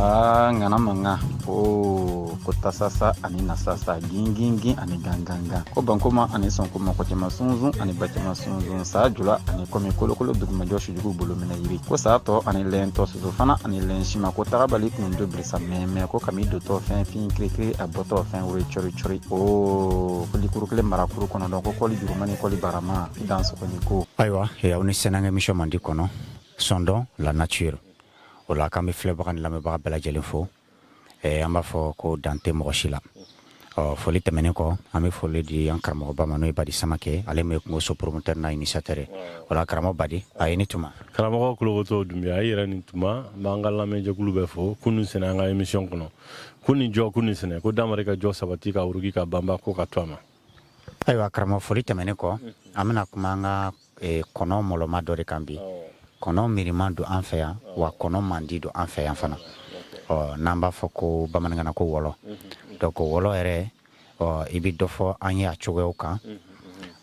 Aa, ŋana mankan o ko tasasa ani nasasa, gingingin ani gangangan, ko bankoma ani sɔnkoma, ko cɛman sunsun ani bacɛman sunsun, saa jula ani kɔmi, kolokolo dugumajɔ, sujugu bolominɛ yiri, ko saa tɔ ani lɛntɔ, soso fana ani lɛnsima, ko tagabali kun do birisa mɛmɛ, ko kami dotɔ fɛn fin kirikiri, a bɔtɔ fɛn wuri cɔri cɔri, o ko likuru kelen marakuru kɔnɔdɔn, ko kɔli juruma ni kɔli barama i dan sɔgɔni ko. Ayiwa, aw ni sɛnɛ émission mandi kɔnɔ, Sondons la nature. O la k'an bɛ filɛbaga ni lamɛnbaga bɛɛ lajɛlen fo. An b'a fɔ ko dan tɛ mɔgɔ si la. Ɔ, foli tɛmɛnen kɔ, an bɛ foli di an karamɔgɔba ma, n'o ye Badi Samakɛ, ale min ye kungoso promoteur n'a initiateur ye. O la, karamɔgɔ Badi, a ye ni tuma. Karamɔgɔ Kulokoto Dunbiya, i yɛrɛ ni tuma. N b'an ka lamɛnjɛkulu bɛɛ fo kunun sɛnɛ an ka émission kɔnɔ. Ko nin jɔ, ko nin sɛnɛ, ko damari ka jɔ sabati ka wuruki ka banba ko ka to a ma. Ayiwa karamɔgɔ, foli tɛmɛnen kɔ, an bɛna kuma an ka kɔnɔ mɔlɔma dɔ de kan bi. Kɔnɔ miiriman don an fɛ yan, wa kɔnɔ mandi don an fɛ yan fana. Ɔ, n'an b'a fɔ ko bamanankan na ko wɔlɔ. Donc wɔlɔ yɛrɛ, ɔ, i bɛ dɔ fɔ an ye a cogoyaw kan.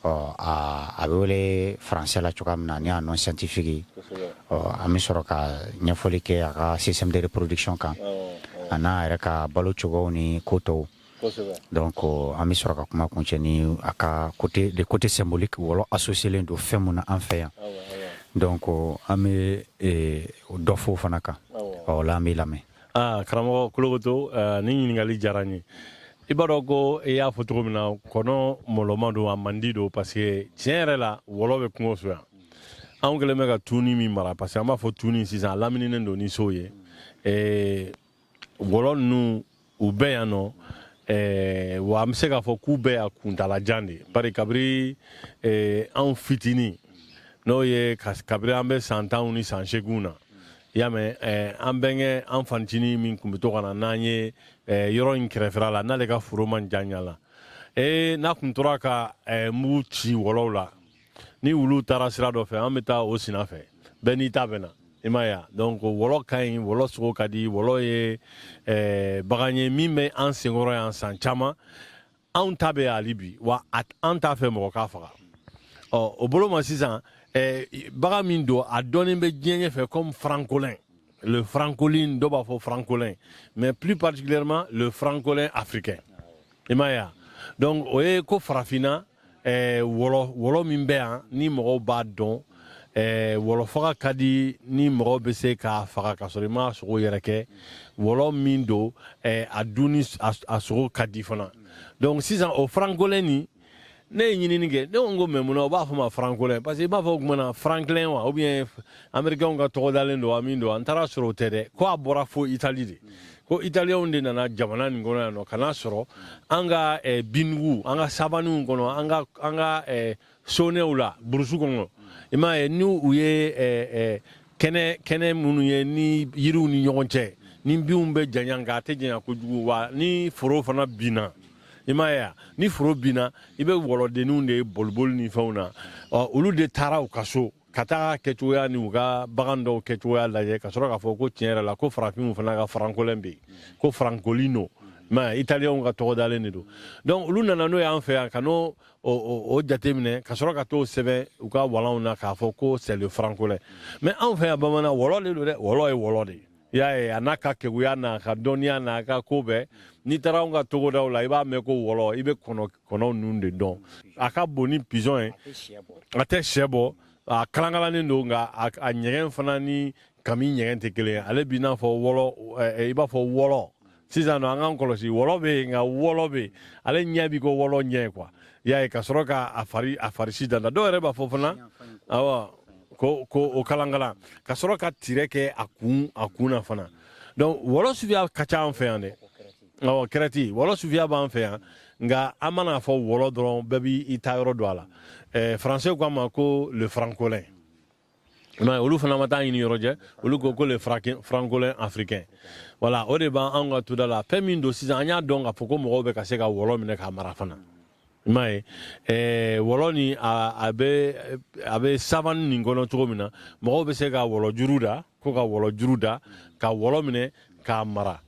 Ɔ, a bɛ wele français la cogoya min na ni a nom scientifique. Ɔ, an bɛ sɔrɔ ka ɲɛfɔli kɛ a ka système de reproduction kan, a n'a yɛrɛ ka balo cogoyaw ni ko tɔw. Donc an bɛ sɔrɔ ka kuma kuncɛ ni a ka côté, le côté symbolique, wɔlɔ associé len don fɛn mun na an fɛ yan. Donc an bɛ dɔ fɔ o fana kan. Ɔ, o la an b'i lamɛn. Aa, karamɔgɔ Kulokoto, ni ɲininkali diyara n ye. I b'a dɔn ko i y'a fɔ cogo min na, kɔnɔ mɔlɔma don, a mandi don, parce que tiɲɛ yɛrɛ la, wɔlɔ bɛ kungo so yan. Anw kɛlen bɛ ka tuni min mara, parce que an b'a fɔ tuni sisan, a lamininen don ni so ye. Wɔlɔ ninnu, u bɛ yan nɔ. Wa an bɛ se k'a fɔ k'u bɛ yan kuntalajan de, bari kabiri anw fitinin, n'o ye kabiri an bɛ san 10 ni san 8 na, i y'a mɛn, an bɛnkɛ, an fanicinin min tun bɛ to ka na n'an ye yɔrɔ in kɛrɛfɛla la, n'ale ka foro man jan la, n'a tun tora ka mugu ci wɔlɔw la, ni wulu taara sira dɔ fɛ, an bɛ taa o sina fɛ, bɛɛ n'i ta bɛ na, i m'a ye wa. Donc wɔlɔ ka ɲi, wɔlɔ sogo ka di. Wɔlɔ ye bagan ye min bɛ an senkɔrɔ yan san caman. Anw ta bɛ hali bi, wa an t'a fɛ mɔgɔ k'a faga. Ɔ, o bolo ma sisan, bagan min don, a dɔnnen bɛ diɲɛ ɲɛfɛ comme francolin, le francolin, dɔw b'a fɔ francolin, mais plus particulièrement le francolin africain, i m'a ye wa. Donc o ye ko farafinna wɔlɔ, wɔlɔ min bɛ yan ni mɔgɔw b'a dɔn, wɔlɔ faga ka di, ni mɔgɔw bɛ se k'a faga ka sɔrɔ i ma sogo yɛrɛ kɛ. Wɔlɔ min don, a dunni, a sogo ka di fana. Donc sisan, o francolin nin, ne ye ɲinini kɛ, ne ko n ko mais munna u b'a fɔ ma francolin? Parce que i b'a fɔ o tuma na Franklin wa, ou bien américain ka tɔgɔ dalen don wa, min don. An taara sɔrɔ o tɛ dɛ, ko a bɔra fo Italie de, ko italiyɛnw de nana jamana nin kɔnɔ yan nɔ ka n'a sɔrɔ an ka bindugu, an ka sabaninw kɔnɔ, an ka sonɛw la, burusu kɔnɔ, i m'a ye, ni u ye kɛnɛ kɛnɛ minnu ye ni yiriw ni ɲɔgɔn cɛ, ni binw bɛ janya, nka a tɛ janya kojugu, wa ni foro fana binna, i m'a ye wa, ni foro binna, i bɛ wɔlɔdenninw de ye boliboli ni fɛnw na. Ɔ, olu de taara u ka so ka taa kɛcogoya ni u ka bagan dɔw kɛcogoya lajɛ, ka sɔrɔ k'a fɔ ko tiɲɛ yɛrɛ la, ko farafinw fana ka francolin bɛ yen, ko francolino, mɛ italiyɛnw ka tɔgɔ dalen de don. Donc olu nana n'o y'an fɛ yan ka n'o o jateminɛ, ka sɔrɔ ka t'o sɛbɛn u ka walanw na k'a fɔ ko c'est le francolin. Mais anw fɛ yan bamanan, wɔlɔ de don dɛ, wɔlɔ ye wɔlɔ de ye, i y'a ye, a n'a ka keguya, n'a ka dɔnniya, n'a ka ko bɛɛ. N'i taara anw ka togodaw la, i b'a mɛn ko wɔlɔ, i bɛ kɔnɔ, kɔnɔw ninnu de dɔn. A ka bon ni pigeon ye, a tɛ sɛ bɔ, a kalankalannen don, nka a ɲɛgɛn fana ni kami ɲɛgɛn tɛ kelen ye. Ale b'i n'a fɔ wɔlɔ, i b'a fɔ wɔlɔ. Sisan nɔ, an k'an kɔlɔsi, wɔlɔ bɛ yen, nka wɔlɔ bɛ yen, ale ɲɛ b'i ko wɔlɔ ɲɛ quoi, i y'a ye, ka sɔrɔ ka a farisi danda. Dɔw yɛrɛ b'a fɔ fana, awɔ, ko o kalankalan, ka sɔrɔ ka tirɛ kɛ a kun na fana. Donc wɔlɔ suguya ka ca an fɛ yan dɛ. Awɔ, kɛrɛti wɔlɔ suguya b'an fɛ yan, nka an mana fɔ wɔlɔ dɔrɔn, bɛɛ b'i ta yɔrɔ don a la. Français ko a ma ko le francolin, i m'a ye, olu fana ma taa ɲini yɔrɔ jɛ, olu ko ko le francolin africain. Voilà, o de b'an anw ka tuda la. Fɛn min don sisan, an y'a dɔn k'a fɔ ko mɔgɔw bɛ ka se ka wɔlɔ minɛ k'a mara fana, i m'a ye. Wɔlɔ ni a bɛ savane nin kɔnɔ cogo min na, mɔgɔw bɛ se ka wɔlɔ juru da, ko ka wɔlɔ juru da ka wɔlɔ minɛ k'a mara.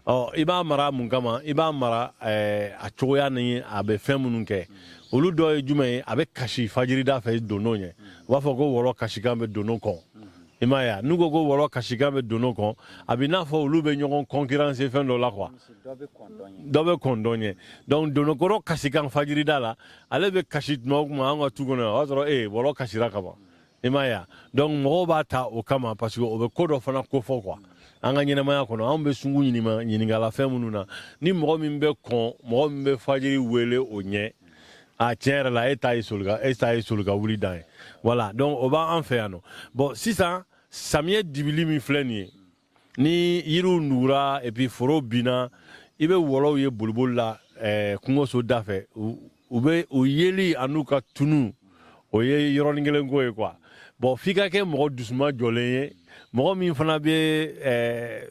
Ɔ, i b'a mara mun kama? I b'a mara a cogoya ni a bɛ fɛn minnu kɛ, olu dɔ ye jumɛn ye? A bɛ kasi fajirida fɛ dono ɲɛ. U b'a fɔ ko wɔlɔ kasikan bɛ dono kɔn. I m'a ye, n'u ko ko wɔlɔ kasikan bɛ dono kɔn, a bɛ n'a fɔ olu bɛ ɲɔgɔn concurrence fɛn dɔ la quoi. Dɔ bɛ kɔn dɔ ɲɛ. Donc donokɔrɔ kasikan fajirida la, ale bɛ kasi tuma o tuma an ka tu kɔnɔ yan, o y'a sɔrɔ wɔlɔ kasira ka ban. I m'a ye, donc mɔgɔw b'a ta o kama parce que o bɛ ko dɔ fana kofɔ quoi. An ka ɲɛnamaya kɔnɔ, anw bɛ sungu ɲininkala fɛn minnu na, ni mɔgɔ min bɛ kɔn, mɔgɔ min bɛ fajiri wele o ɲɛ, a tiɲɛ yɛrɛ la, e ta ye soli e ta ye soli ka wuli dan ye. Voilà, donc o b'an fɛ yan nɔ. Bon, sisan samiyɛ dibili min filɛ nin ye, ni yiriw nugura et puis foro binna, i bɛ wɔlɔw ye boliboli la kungoso da fɛ. U bɛ u yeli an'u ka tunu, o ye yɔrɔnin kelen ko ye quoi. Bon, f'i ka kɛ mɔgɔ dusuma jɔlen ye, mɔgɔ min fana bɛ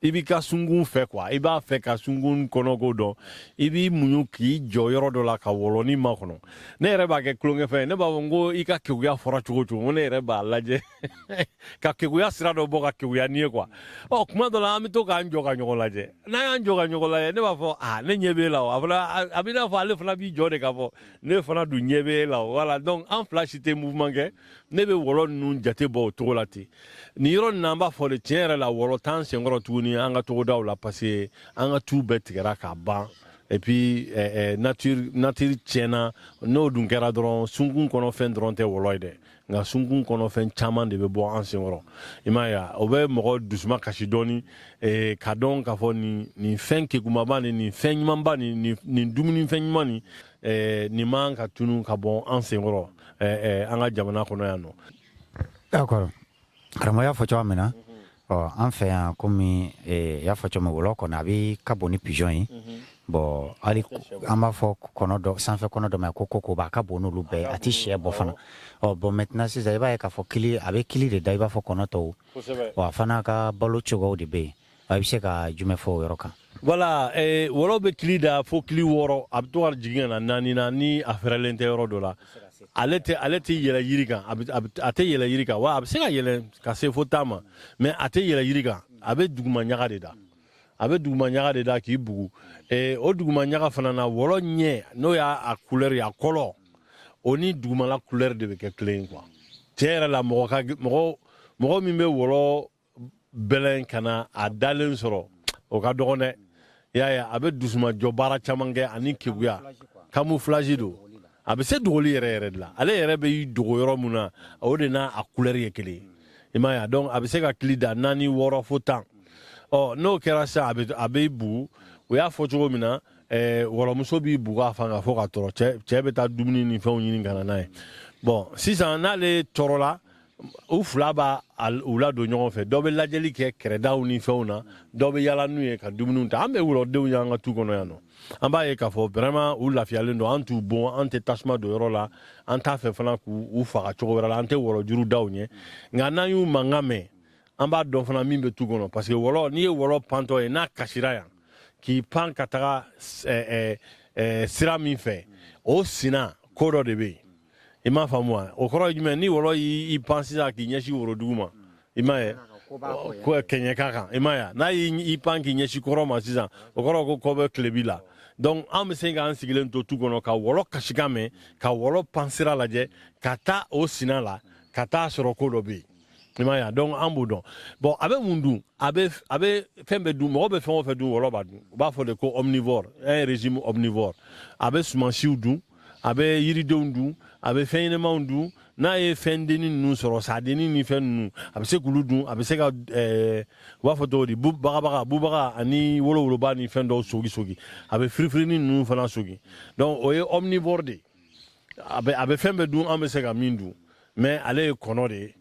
i b'i ka sunkun fɛ quoi, i b'a fɛ ka sunkun kɔnɔko dɔn, i b'i muɲu k'i jɔ yɔrɔ dɔ la ka wɔlɔni makɔnɔ. Ne yɛrɛ b'a kɛ tulonkɛfɛn ye, ne b'a fɔ n ko i ka keguya fɔra cogo o cogo, n ko ne yɛrɛ b'a lajɛ ka keguya sira dɔ bɔ ka keguya ni ye quoi. Ɔ, kuma dɔ la, an bɛ to k'an jɔ ka ɲɔgɔn lajɛ. N'an y'an jɔ ka ɲɔgɔn lajɛ, ne b'a fɔ: aa, ne ɲɛ b'e la o. A fana a b'i n'a fɔ ale fana b'i jɔ de k'a fɔ ne fana dun ɲɛ b'e la o. Voilà, donc an fila si tɛ mouvement kɛ. Ne bɛ wɔlɔ ninnu jate bɔ o cogo la ten. Nin yɔrɔ nin na, an b'a fɔ de, tiɲɛ yɛrɛ la, wɔlɔ t'an senkɔrɔ tuguni an ka togodaw la, parce que an ka tu bɛɛ tigɛra k'a ban et puis nature tiɲɛna. N'o dun kɛra dɔrɔn, sunkun kɔnɔ fɛn dɔrɔn tɛ wɔlɔ ye dɛ, nka sunkun kɔnɔ fɛn caman de bɛ bɔ an senkɔrɔ. I m'a ye, o bɛ mɔgɔ dusuma kasi dɔɔni ka dɔn k'a fɔ nin fɛn kegunmaba nin fɛn ɲumanba nin dumunifɛn ɲuman nin man ka tunu ka bɔ an senkɔrɔ an ka jamana kɔnɔ yan nɔ. D'accord, karamɔgɔ y'a fɔ cogoya min na, ɔ, an fɛ yan, komi i y'a fɔ cogo min, wɔlɔ kɔni a bɛ ka bon ni pigeon ye. Bon, hali an b'a fɔ kɔnɔ dɔ sanfɛ kɔnɔ dɔ ma ko kokoba, a ka bon n'olu bɛɛ, a ti sɛ bɔ fana. Ɔ, bon, maintenant sisan i b'a ye k'a fɔ kili, a bɛ kili de da i b'a fɔ kɔnɔ tɔw. Wa a fana ka balo cogoyaw de bɛ yen. I bɛ se ka jumɛn fɔ o yɔrɔ kan? Voilà, wɔlɔ bɛ kili da fo kili 6, a bɛ to ka jigin ka na naani na ni a fɛrɛlen tɛ yɔrɔ dɔ la. Ale tɛ yɛlɛ yiri kan, a tɛ yɛlɛ yiri kan wa. A bɛ se ka yɛlɛ ka se fo 10 ma, mais a tɛ yɛlɛ yiri kan. A bɛ duguma ɲaga de da, a bɛ duguma ɲaga de da k'i bugu. O duguma ɲaga fana na, wɔlɔ ɲɛ n'o y'a a couleur ye, a kɔlɔ o ni dugumala couleur de bɛ kɛ kelen ye quoi. Tiɲɛ yɛrɛ la, mɔgɔ ka mɔgɔ mɔgɔ min bɛ wɔlɔ bɛlɛn ka na a dalen sɔrɔ, o ka dɔgɔn dɛ. I y'a ye, a bɛ dusumajɔ baara caman kɛ ani keguya, camouflage don. A bɛ se dogoli yɛrɛ yɛrɛ de la. Ale yɛrɛ bɛ y'i dogo yɔrɔ mun na, o de n'a a couleur ye kelen ye. I m'a ye, donc a bɛ se ka kili da naani, 6 fo 10. Ɔ, n'o kɛra sisan, a bɛ bugu. O y'a fɔ cogo min na, wɔlɔmuso b'i bugu a fan kan fo ka tɔɔrɔ. Cɛ bɛ taa dumuni ni fɛnw ɲini ka na n'a ye. Bon, sisan n'ale tɔɔrɔla, u fila b'a u ladon ɲɔgɔn fɛ. Dɔ bɛ lajɛli kɛ kɛrɛdaw ni fɛnw na, dɔ bɛ yala n'u ye ka dumuniw ta. An bɛ wɔlɔdenw y'an ka tu kɔnɔ yan nɔ, an b'a ye k'a fɔ vraiment u lafiyalen don. An t'u bon, an tɛ tasuma don yɔrɔ la, an t'a fɛ fana k'u u faga cogo wɛrɛ la, an tɛ wɔlɔjuru da u ɲɛ. Nka n'an y'u mankan mɛn, an b'a dɔn fana min bɛ tu kɔnɔ, parce que wɔlɔ, n'i ye wɔlɔ pantɔ ye n'a kasira yan k'i pan ka taga sira min fɛ, o sinna ko dɔ de bɛ yen. I m'a faamu wa? O kɔrɔ ye jumɛn? Ni wɔlɔ y'i pan sisan k'i ɲɛsin worodugu ma, i m'a ye, ko kɛɲɛka kan, i m'a ye, n'a y'i pan k'i ɲɛsin kɔrɔ ma sisan, o kɔrɔ ko kɔ bɛ tilebi la. Donc an bɛ se k'an sigilen to tu kɔnɔ ka wɔlɔ kasikan mɛn, ka wɔlɔ pan sira lajɛ ka taa o sinna la ka taa sɔrɔ ko dɔ bɛ yen. I m'a ye, donc an b'o dɔn. Bon, a bɛ mun dun? A bɛ fɛn bɛɛ dun. Mɔgɔ bɛ fɛn o fɛn dun, wɔlɔ b'a dun. U b'a fɔ de ko omnivore, un régime omnivore. A bɛ sumansiw dun, a bɛ yiridenw dun, a bɛ fɛn ɲɛnɛmanw dun. N'a ye fɛn denni ninnu sɔrɔ, sadenni ni fɛn ninnu, a bɛ se k'olu dun. A bɛ se ka u b'a fɔ cogo di, bagabaga, bubaga ani wolowoloba ni fɛn dɔw sogi sogi. A bɛ firifirini ninnu fana sogi. Donc o ye omnivore de ye. A bɛ fɛn bɛɛ dun an bɛ se ka min dun, mais ale ye kɔnɔ de ye.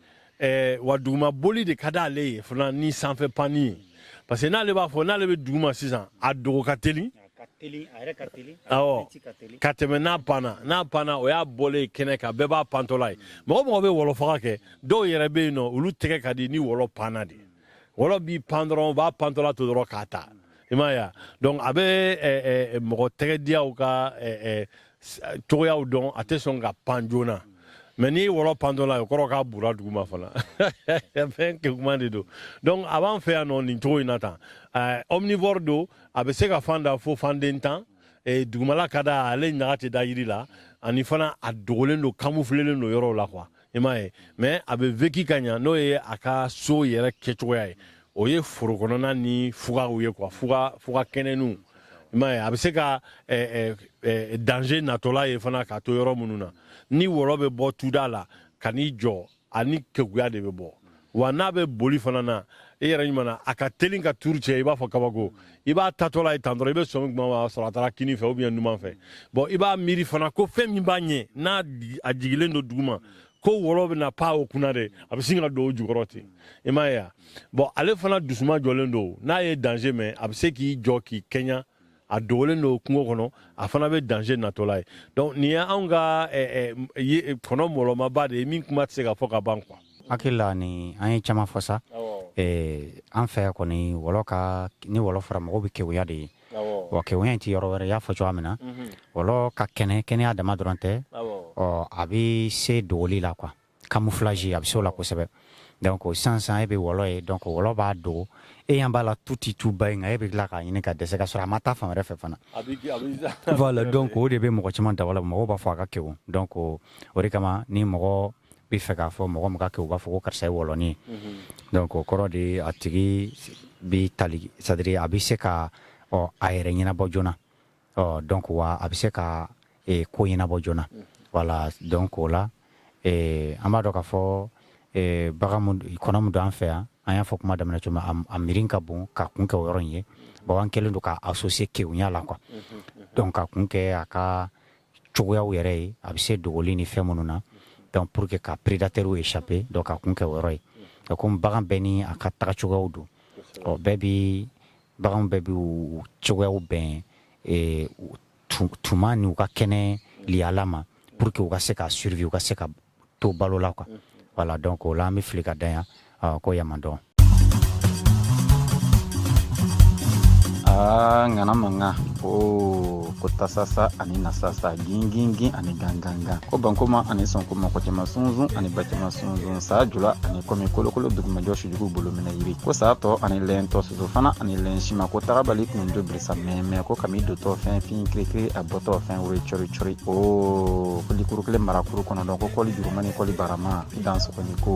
Wa duguma boli de ka d'ale ye fana ni sanfɛ panni ye, parce que n'ale b'a fɔ n'ale bɛ duguma sisan, a dogo ka teli. Awɔ, ka tɛmɛ n'a panna. N'a panna, o y'a bɔlen kɛnɛ kan, bɛɛ b'a pantɔla ye. Mɔgɔ mɔgɔ bɛ wɔlɔ faga kɛ, dɔw yɛrɛ bɛ yen nɔ, olu tɛgɛ ka di ni wɔlɔ panna de. Wɔlɔ b'i pan dɔrɔn, u b'a pantɔla to dɔrɔn k'a ta. I m'a ye wa? Donc a bɛ mɔgɔ tɛgɛ diyaw ka cogoyaw dɔn, a tɛ sɔn ka pan joona. Mais n'i ye wɔlɔ pantɔla ye, o kɔrɔ k'a bura duguma fana, fɛn kekuman de don. Donc a b'an fɛ yan nɔ nin cogo in na tan. Omnivore don, a bɛ se ka fan da fo fanden 10. Dugumala ka d'a ale, ɲaga tɛ da yiri la. Ani fana a dogolen don, camouflelen don yɔrɔw la quoi. I m'a ye, mais a bɛ vécu ka ɲa, n'o ye a ka so yɛrɛ kɛcogoya ye, o ye foro kɔnɔna ni fugaw ye quoi, fuga fuga kɛnɛninw. I m'a ye, a bɛ se ka danger natɔla ye fana k'a to yɔrɔ minnu na. Ni wɔlɔ bɛ bɔ tuda la ka n'i jɔ, ani keguya de bɛ bɔ. Wa n'a bɛ boli fana na, i yɛrɛ ɲuman na, a ka teli ka turu cɛ i b'a fɔ kabako. I b'a tatɔla ye tan dɔrɔn, i bɛ sɔmi tuma min, a sɔrɔ a taara kini fɛ ou bien numan fɛ. Bon, i b'a miiri fana ko fɛn min b'a ɲɛ n'a a jigilen don duguma, ko wɔlɔ bɛna pa o kunna de, a bɛ sin ka don o jukɔrɔ ten. I m'a ye wa? Bon, ale fana dusuma jɔlen don. N'a ye danger mɛn, a bɛ se k'i jɔ k'i kɛɲa. A dogolen don kungo kɔnɔ, a fana bɛ danger natɔla ye. Donc nin ye anw ka kɔnɔ mɔlɔmaba de ye min kuma tɛ se ka fɔ ka ban quoi. Hakili la, ni an ye caman fɔ sa. An fɛ kɔni, wɔlɔ ka ni wɔlɔ fɔra, mɔgɔw bɛ kewuya de ye. Wa kewuya in tɛ yɔrɔ wɛrɛ, i y'a fɔ cogoya min na, wɔlɔ ka kɛnɛ kɛnɛya dama dɔrɔn tɛ. Ɔ, a bɛ se dogoli la quoi, camouflage, a bɛ se o la kosɛbɛ. Donc sisan sisan, e bɛ wɔlɔ ye, donc wɔlɔ b'a dogo, e ɲɛ b'a la tu ti tuba ye, nka e bɛ tila k'a ɲini ka dɛsɛ ka sɔrɔ a ma taa fan wɛrɛ fɛ fana. Voilà, donc o de bɛ mɔgɔ caman dabala, mɔgɔw b'a fɔ a ka kewu. Donc o de kama, ni mɔgɔ bɛ fɛ k'a fɔ mɔgɔ min ka kewu, u b'a fɔ ko karisa ye wɔlɔnin ye. Donc o kɔrɔ de, a tigi bi tali, c'est à dire a bɛ se ka ɔ a yɛrɛ ɲɛnabɔ joona. Ɔ, donc wa a bɛ se ka ko ɲɛnabɔ joona. Voilà, donc o la, an b'a dɔn k'a fɔ bagan mun, kɔnɔ min don an fɛ yan, an y'a fɔ kuma daminɛ cogo min, a miiri ka bon ka kun kɛ o yɔrɔ in ye. Bon, an kɛlen don k'a associer kewunya la quoi. Donc ka kun kɛ a ka cogoyaw yɛrɛ ye, a bɛ se dogoli ni fɛn minnu na, donc pour que ka prédateur échapper. Donc ka kun kɛ o yɔrɔ ye. Komi bagan bɛɛ ni a ka taga cogoyaw don, ɔ, bɛɛ bi baganw bɛɛ bi u cogoyaw bɛn tuma ni u ka kɛnɛ liyala ma, pour que u ka se ka survivre, u ka se ka to balo la quoi. Voilà, donc o la, an bɛ fili ka dan yan ko yama dɔn. Aa, ŋana mankan o ko tasasa ani nasasa, gingingin ani gangangan, ko bankoma ani sɔnkoma, kɔcɛma sunsun ani bacɛma sunsun, saa jula ani kɔmi kolokolo dugumajɔ sujugu bolo minɛ yiri, ko saa tɔ ani lɛntɔ, soso fana ani lɛnsima, ko tagabali kundo birisa mɛmɛ, ko kami dotɔ fɛn fin kirikiri, a bɔtɔ fɛn wuri cɔri cɔri, o ko likuru kelen marakuru kɔnɔdɔn, ko kɔli juruma ni kɔli barama, i dan sɔgɔni ko.